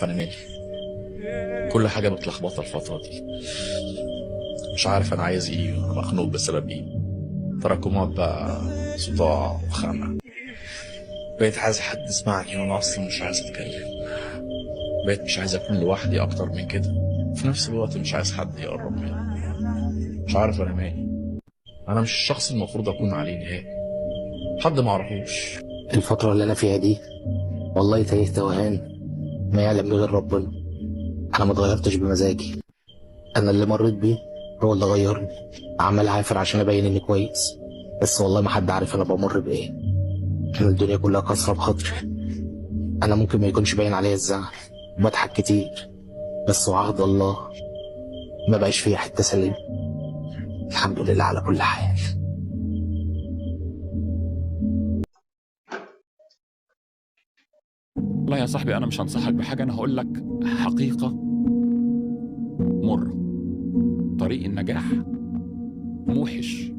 انا مالي، كل حاجة متلخبطه الفترة دي، مش عارف انا عايز ايه ومخنوق بسبب ايه. تراكمات بقى، صداع وخنقه. بقيت عايز حد يسمعني وانا اصلا مش عايز اتكلم. بقيت مش عايز اكون لوحدي اكتر من كده، في نفس الوقت مش عايز حد يقرب مني. مش عارف انا مالي، انا مش الشخص المفروض اكون عليه نهائي، حد ما اعرفوش. الفترة اللي أنا فيها دي والله تايه توهان ما يعلم به غير ربنا. أنا ما اتغيرتش بمزاجي، أنا اللي مريت بيه هو اللي غيرني. عمال عافر عشان أبين إني كويس، بس والله ما حد عارف أنا بمر بإيه. أنا الدنيا كلها كسرة بخاطري. أنا ممكن ما يكونش باين عليا الزعل وبضحك كتير، بس وعهد الله ما بقاش فيا حتة سليمة. الحمد لله على كل حال. والله يا صاحبي أنا مش هنصحك بحاجة، أنا هقول لك حقيقة مرة. طريق النجاح موحش،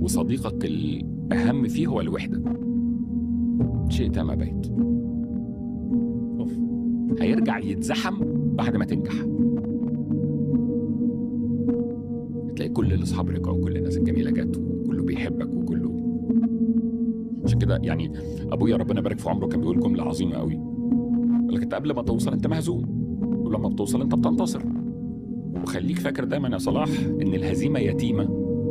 وصديقك الأهم فيه هو الوحدة، شئت أم أبيت. هيرجع يتزحم بعد ما تنجح، تلاقي كل الأصحاب رجعوا وكل الناس الجميلة جت وكله بيحبك وكله. عشان كده يعني ابويا ربنا يبارك في عمره كان بيقول جملة عظيمة قوي، يقول لك انت قبل ما توصل انت مهزوم، ولما بتوصل انت بتنتصر. وخليك فاكر دايما يا صلاح ان الهزيمة يتيمة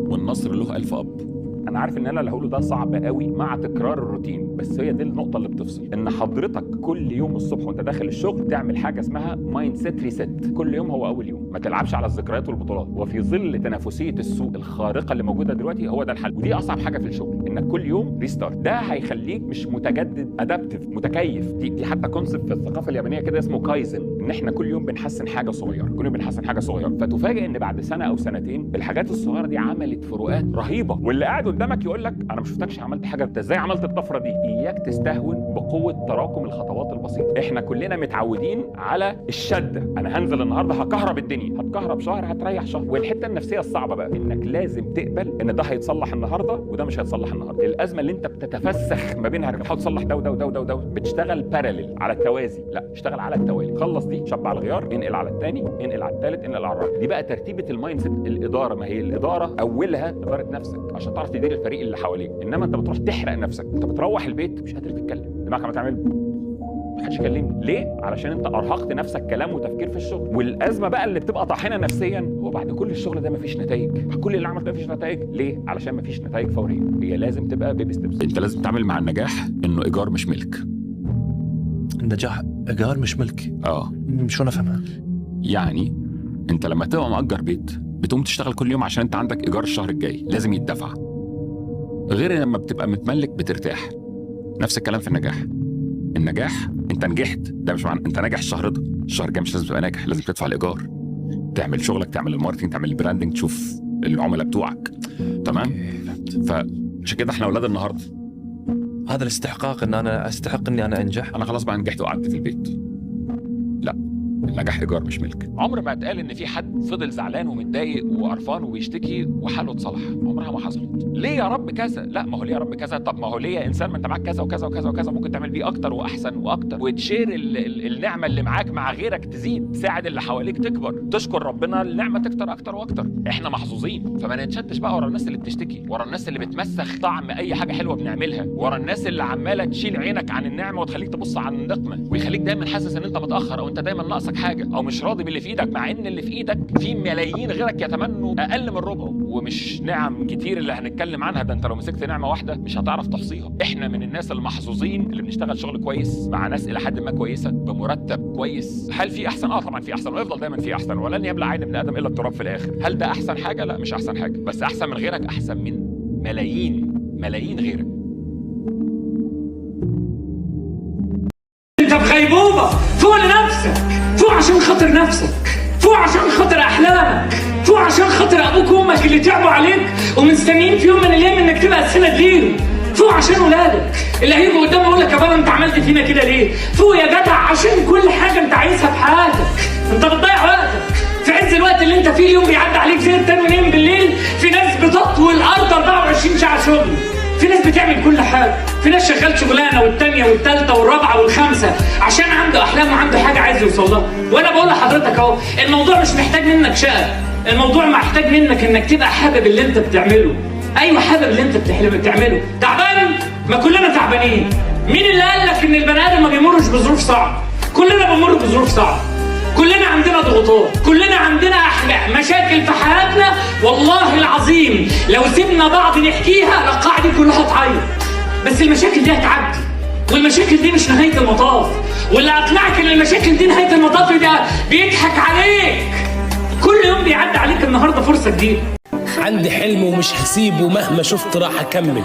والنصر له 1000 اب. انا عارف ان انا اللي هقوله ده صعب قوي مع تكرار الروتين، بس هي دي النقطة اللي بتفصل، ان حضرتك كل يوم الصبح وانت داخل الشغل تعمل حاجة اسمها mindset reset. كل يوم هو اول يوم، ما تلعبش على الذكريات والبطولات. وفي ظل تنافسية السوق الخارقة اللي موجودة دلوقتي هو ده الحل، ودي اصعب حاجة في الشغل، انك كل يوم restart. ده هيخليك مش متجدد، adaptive، متكيف. دي حتى concept في الثقافة اليابانية كده اسمه كايزن، ان احنا كل يوم بنحسن حاجة صغيرة، كل يوم بنحسن حاجة صغيرة، فتفاجئ ان بعد سنة او سنتين الحاجات الصغيرة دي عملت فروقات رهيبة. واللي قاعد قدامك يقول لك انا ما شفتكش عملت حاجة، انت ازاي عملت الطفرة دي؟ اياك تستهون بقوة تراكم الخطوات البسيطة. احنا كلنا متعودين على الشدة، انا هنزل النهارده هكهرب الدنيا، هتكهرب شهر هتريح شهر. والحتة النفسية الصعبة بقى انك لازم تقبل ان ده هيتصلح النهارده وده مش هيتصلح النهارده. الازمة اللي انت بتتفسخ ما بينها، بتحاول تصلح ده وده وده وده، بتشتغل parallel على التوازي، لا اشتغل على التوالي. خلص دي، شب على الغيار، انقل على الثاني، انقل على الثالث، انقل على الرابع. دي بقى ترتيبه ال mindset. الادارة، ما هي الادارة اولها ادارة نفسك عشان تعرف تدير الفريق اللي حواليك. انما انت بتروح تحرق نفسك، انت بتروح البيت مش قادر تتكلم، دماغك عم تعمل محدش يكلمني. ليه؟ علشان انت ارهقت نفسك كلام وتفكير في الشغل. والازمة بقى اللي بتبقى طاحنة نفسيا هو بعد كل الشغل ده مفيش نتائج، بعد كل اللي عملته مفيش نتائج. ليه؟ علشان مفيش نتائج فورية، هي لازم تبقى baby steps. انت لازم تتعامل مع النجاح انه ايجار مش ملك. النجاح ايجار مش ملك. اه شو نفهمها؟ يعني انت لما تبقى مأجر بيت بتقوم تشتغل كل يوم عشان انت عندك ايجار الشهر الجاي لازم يدفع، غير لما بتبقى متملك بترتاح. نفس الكلام في النجاح. النجاح انت نجحت، ده مش معنى انت ناجح الشهر ده، الشهر الجاي مش لازم تبقى ناجح، لازم تدفع الايجار، تعمل شغلك، تعمل ال marketing، تعمل ال branding، تشوف العملاء بتوعك. تمام؟ فعشان كده احنا اولاد النهارده. هذا الاستحقاق، ان انا استحق اني انا انجح. انا خلاص بقى نجحت وقعدت في البيت. لا، النجاح ايجار مش ملك. عمر ما اتقال ان في حد فضل زعلان ومتضايق وقرفان وبيشتكي وحاله اتصلح، عمرها ما حصلت. ليه يا رب كذا؟ لا، ما هو ليه يا رب كذا؟ طب ما هو ليه يا انسان، ما انت معاك كذا وكذا وكذا وكذا، ممكن تعمل بيه اكتر واحسن واكتر، وتشير النعمة اللي معاك مع غيرك، تزيد، تساعد اللي حواليك تكبر، تشكر ربنا النعمة تكتر اكتر واكتر. احنا محظوظين، فما نتشتش بقى ورا الناس اللي بتشتكي، ورا الناس اللي بتمسخ طعم اي حاجة حلوة بنعملها، ورا الناس اللي عماله تشيل عينك عن النعمة وتخليك تبص على النقمة، ويخليك دايما حاسس ان انت متاخر او انت دايما ناقصك حاجة او مش راضي باللي في ايدك، مع ان اللي في ايدك في ملايين غيرك يتمنوا اقل من ربعه. ومش نعم كتير اللي هنتكلم عنها، ده انت لو مسكت نعمه واحدة مش هتعرف تحصيها. احنا من الناس المحظوظين اللي بنشتغل شغل كويس مع ناس الى حد ما كويسة بمرتب كويس. هل في احسن؟ اه طبعا في احسن، ويفضل دايما في احسن، ولن يبلع عين ابن ادم الا التراب في الاخر. هل ده احسن حاجة؟ لا، مش احسن حاجة، بس احسن من غيرك، احسن من ملايين ملايين غيرك. انت في غيبوبة، فوق لنفسك، فوق عشان خاطر نفسك، فوق عشان خاطر احلامك، فوق عشان خاطر ابوك وامك اللي تعبوا عليك ومستنيين في يوم من الايام انك تبقى السند ليهم، فوق عشان ولادك اللي هيجوا قدام يقول لك يا بابا انت عملت فينا كده ليه؟ فوق يا جدع عشان كل حاجة انت عايزها في حياتك. انت بتضيع وقتك في عز الوقت اللي انت فيه، اليوم بيعدي عليك زي التاني ونايم بالليل. في ناس بتطوي الارض 24 ساعة شغل. في ناس بتعمل كل حاجة، في ناس شغال شغلانة والتانية والتالتة والرابعة والخامسة عشان عنده احلام وعنده حاجة عايز يوصل لها. وانا بقول لحضرتك اهو، الموضوع مش محتاج منك شقه، الموضوع محتاج منك انك تبقى حابب اللي انت بتعمله. ايوه حابب اللي انت بتعمله. تعبان؟ ما كلنا تعبانين. مين اللي قال لك ان البني ادم ما بيمرش بظروف صعبة؟ كلنا بنمر بظروف صعبة، كلنا عندنا ضغوطات، كلنا عندنا مشاكل في حياتنا. والله العظيم لو سيبنا بعض نحكيها القاعة دي كلها تعيط، بس المشاكل دي هتعدي، والمشاكل دي مش نهاية المطاف. واللي اقنعك ان المشاكل دي نهاية المطاف ده بيضحك عليك. كل يوم بيعدي عليك النهارده فرصة جديدة. عندي حلم ومش هسيبه، مهما شفت راح اكمل،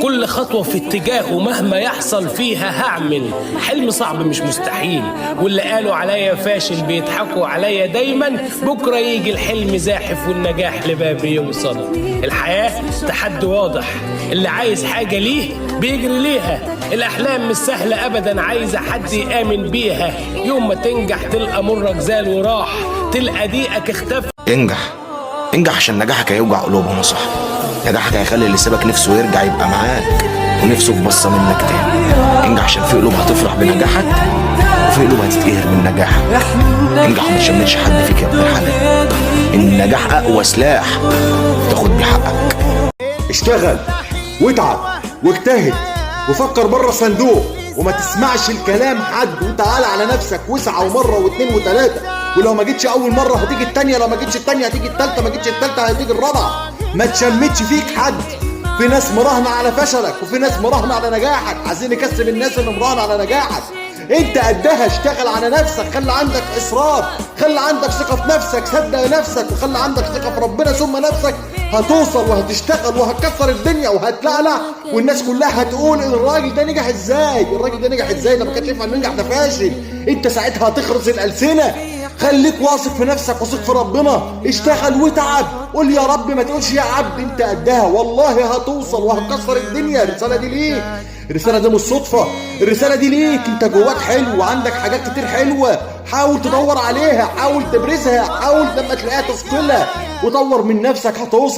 كل خطوة في اتجاهه مهما يحصل فيها هعمل. حلم صعب مش مستحيل، واللي قالوا عليا فاشل بيضحكوا عليا دايما، بكرة يجي الحلم زاحف والنجاح لبابي يوصل. الحياة تحدي واضح، اللي عايز حاجة ليه بيجري ليها، الأحلام مش سهلة أبدا، عايزة حد يآمن بيها. يوم ما تنجح تلقى مرك زال وراح، تلقى ضيقك اختفى. انجح انجح عشان نجاحك هيوجع قلوبهم يا صاحبي. نجاحك هيخلي اللي سابك نفسه يرجع يبقى معاك ونفسه في بصة منك تاني. انجح عشان في قلوب هتفرح بنجاحك وفي قلوب هتتقهر من نجاحك. انجح وما تشمتش حد فيك يا ابن الحلال. النجاح اقوى سلاح تاخد بيه حقك. اشتغل واتعب واجتهد وفكر بره الصندوق وما تسمعش الكلام حد، وتعالى على نفسك واسعى ومرة واثنين وثلاثة، ولو ما جيتش اول مرة هتيجي الثانية، لو ما جيتش الثانية هتيجي الثالثة، ما جيتش الثالثة هتيجي الرابعة. ما تشمتش فيك حد. في ناس مراهنه على فشلك وفي ناس مراهنه على نجاحك. عايزين نكسب الناس اللي مراهنه على نجاحك. انت قدها، اشتغل على نفسك، خلي عندك اصرار، خلي عندك ثقة في نفسك، صدق نفسك وخلي عندك ثقة في ربنا ثم نفسك. هتوصل وهتشتغل وهتكسر الدنيا وهتلعلع، والناس كلها هتقول الراجل ده نجح ازاي، الراجل ده نجح ازاي، ده ما كانش ينفع ننجح، ده فاشل. انت ساعتها هتخرس الالسنة. خليك واثق في نفسك وثق في ربنا، اشتغل وتعب، قول يا رب ما تقولش يا عبد. انت قدها والله، هتوصل وهتكسر الدنيا. الرسالة دي ليك، الرسالة دي مش صدفة، الرسالة دي ليك. انت جواك حلو وعندك حاجات كتير حلوة، حاول تدور عليها، حاول تبرزها، حاول لما تلاقيها تثقلها، وطور من نفسك هتوصل.